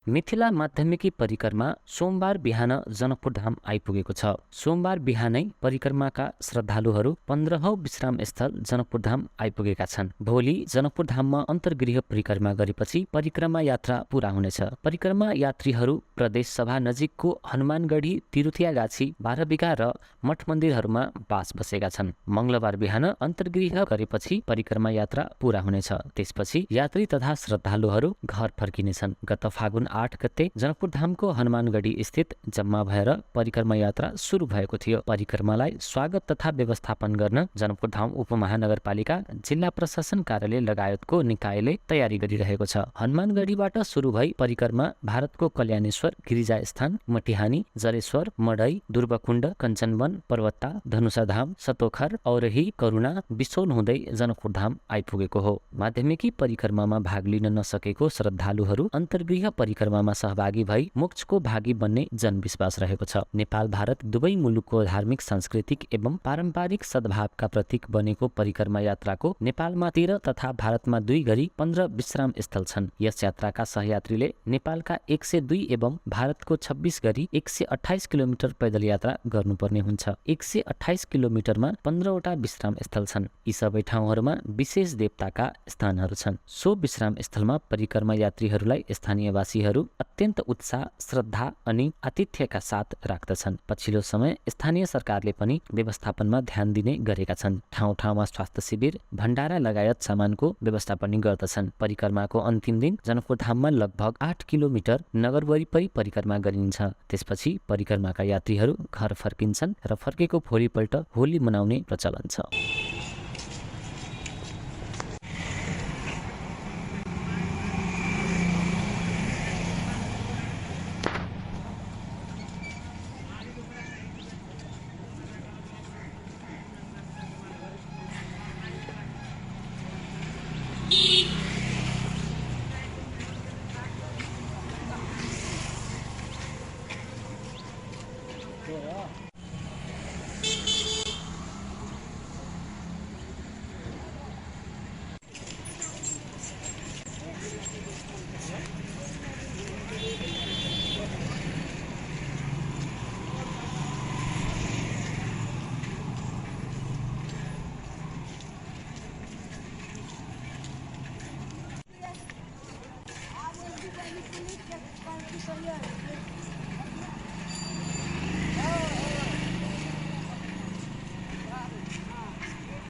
मिथिला माध्यमिकी परिक्रमा सोमबार बिहान जनकपुर धाम आइपुगेको छ। सोमबार बिहानै परिक्रमाका श्रद्धालुहरू 15औं विश्राम स्थल जनकपुर धाम आइपुगेका छन्। भोलि जनकपुर धाममा अन्तर्गृह परिक्रमा गरेपछि परिक्रमा यात्रा पूरा हुनेछ। परिक्रमा यात्रीहरू प्रदेश सभा नजिकको हनुमानगढी, तिरुथियागाछी, बाह्रबिघा र मठ मन्दिरहरूमा बास बसेका छन्। मंगलबार बिहान अन्तर्गृह गरेपछि परिक्रमा यात्रा पूरा हुनेछ। त्यसपछि यात्री तथा श्रद्धालुहरू घर फर्किनेछन्। गत फागुन 8 गते जनकपुर धामको हनुमानगढी स्थित जम्मा भएर परिक्रमा यात्रा सुरु भएको थियो। परिक्रमालाई स्वागत तथा व्यवस्थापन गर्न जनकपुर धाम उपमहानगरपालिका, जिल्ला प्रशासन कार्यालय लगायतको निकायले तयारी गरिरहेको छ। हनुमानगढीबाट सुरु भई परिक्रमा भारतको कल्याणेश्वर, गिरिजास्थान, मटिहानी, जलेश्वर, मडै, दुर्बकुण्ड, कञ्चनवन, पर्वता, धनुषाधाम, सतोखर, औरही, करुणा, बिसोन हुँदै जनकपुर धाम आइपुगेको हो। माध्यमिकी परिक्रमामा भाग लिन नसकेको श्रद्धालुहरू अन्तर्गृह परिक्रमामा सहभागी भई मोक्षको भागी बन्ने जनविश्वास रहेको छ। नेपाल भारत दुवै मुलुकको धार्मिक, सांस्कृतिक एवं पारम्परिक सद्भावका प्रतीक बनेको परिक्रमा यात्राको नेपालमा 13 तथा भारतमा 2 गरी 15 विश्राम स्थल छन्। यस यात्राका सहयात्रीले नेपालका 102 एवं भारतको 26 गरी 128 किलोमिटर पैदल यात्रा गर्नुपर्ने हुन्छ। 128 किलोमिटरमा 15 वटा विश्राम स्थल छन्। यी सबै ठाउँहरूमा विशेष देवताका स्थानहरू छन्। सो विश्राम स्थलमा परिक्रमा यात्रीहरूलाई स्थानीयवासीहरू अत्यन्त उत्साह, श्रद्धा अनि आतिथ्यका साथ राख्दछन्। पछिल्लो समय स्थानीय सरकारले पनि व्यवस्थापनमा ध्यान दिने गरेका छन्। ठाउँ ठाउँमा स्वास्थ्य शिविर, भण्डारा लगायत सामानको व्यवस्था पनि गर्दछन्। परिक्रमाको अन्तिम दिन जनकपुर धाममा लगभग 8 किलोमिटर नगर वरिपरि परिक्रमा गरिन्छ। त्यसपछि परिक्रमाका यात्रीहरू घर फर्किन्छन् र फर्केको भोलिपल्ट होली मनाउने प्रचलन छ।